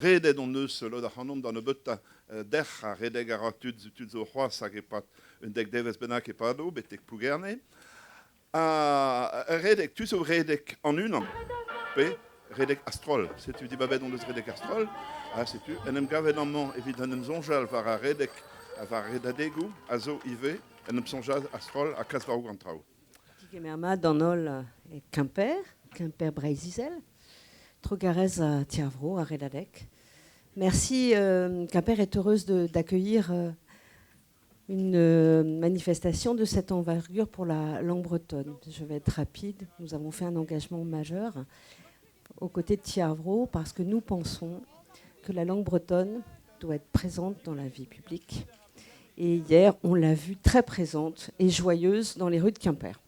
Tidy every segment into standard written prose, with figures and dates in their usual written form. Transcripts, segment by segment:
Redet hon eus lod ac'hanomp da nebeutañ dec'h ha redek a ra tud tud zo c'hoazh hag e-pad un dek devezh bennak e pado betek Plougerne. Ha redek, tu zo redek an-unan pe redek a-stroll. Setu dibabet hon eus redek a-stroll ha setu en em gavet amañ evit en em soñjal war ar redek ha war ar redadegoù a zo ivez en em soñjal a-stroll ha kas war-raok an traoù. Digemer mat d'an holl e Kemper, Kemper Breizh-Izel. Trugarez à Ti ar Vro, à Redadeg. Merci, Quimper est heureuse d'accueillir une manifestation de cette envergure pour la langue bretonne. Je vais être rapide. Nous avons fait un engagement majeur aux côtés de Ti ar Vro parce que nous pensons que la langue bretonne doit être présente dans la vie publique. Et hier, on l'a vue très présente et joyeuse dans les rues de Quimper.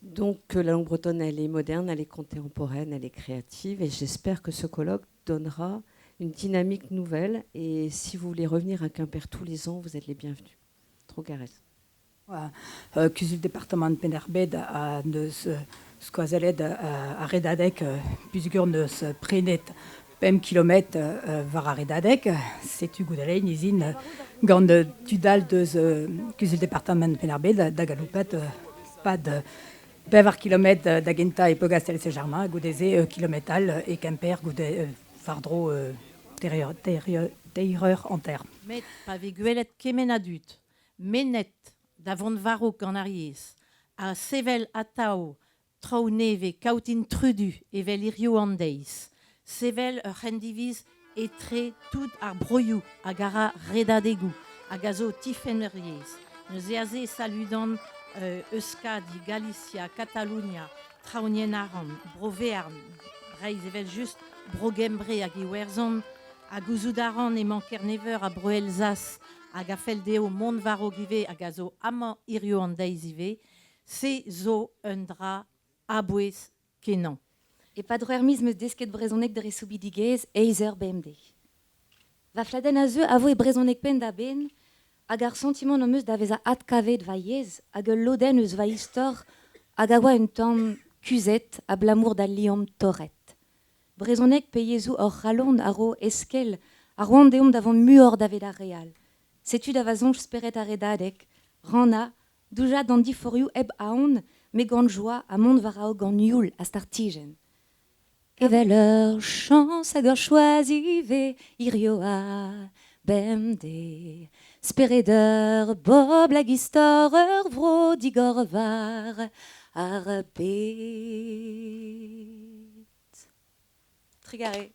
Donc la langue bretonne, elle est moderne, elle est contemporaine, elle est créative et j'espère que ce colloque donnera une dynamique nouvelle. Et si vous voulez revenir à Quimper tous les ans, vous êtes les bienvenus. Trugarez. Kuzul departamant Penn-ar-Bed a neus skoazellet ar Redadeg peogwir neus prenet pemp kilometr war ar Redadeg. Setu goudalein ez int gant tud all deus Kuzul departamant Penn-ar-Bed da galoupat pad pevar kilometr da gentañ e Plougastell-Saint-Germain, goude-se kilometr all e Kemper goude war-dro teir eur hanter. Met pa vez gwelet kement a dud mennet da vont war-raok gant ar yezh ha sevel atav traoù nevez, kaout intrudu evel hiziv an deiz, sevel ur c'hendiviz etre tout ar broioù hag a ra redadegoù hag a zo tifenn ur yezh. Neuze aze e saludan Euskadi, Galisia, Katalonia, Traoñienn Aran, Bro-Vearn, Breizh evel-just, Bro-Gembre hag Iwerzhon, ha gouzout a ran emañ Kerneveur ha Bro-Elzas hag a fell dezho mont war-raok ivez hag a zo amañ hiziv an deiz ivez, se zo un dra a-bouez kenañ. E-pad ur miz 'm eus desket brezhoneg dre soubidigezh eizh eur bemdez. Va fladenn a zeu a vo e brezhoneg penn-da-benn hag ar santimant am eus da vezañ adkavet va yezh hag ul lodenn eus va istor hag a oa un tamm kuzhet abalamour d'al liamm torret. Brezhoneg pe yezhoù hor c'halon a ro eskell a roont deomp da vont muioc'h davet ar re all. Setu da va soñj spered ar Redadeg, rannañ, doujañ d'an diforc'hioù hep aon, met gant joa ha mont war-raok gant youl ha startijenn. Evel ur chañs hag ur choaz ivez hirio ha bemdez. Spered ur bobl hag istor ur vro digor war ar bed. Trugarez.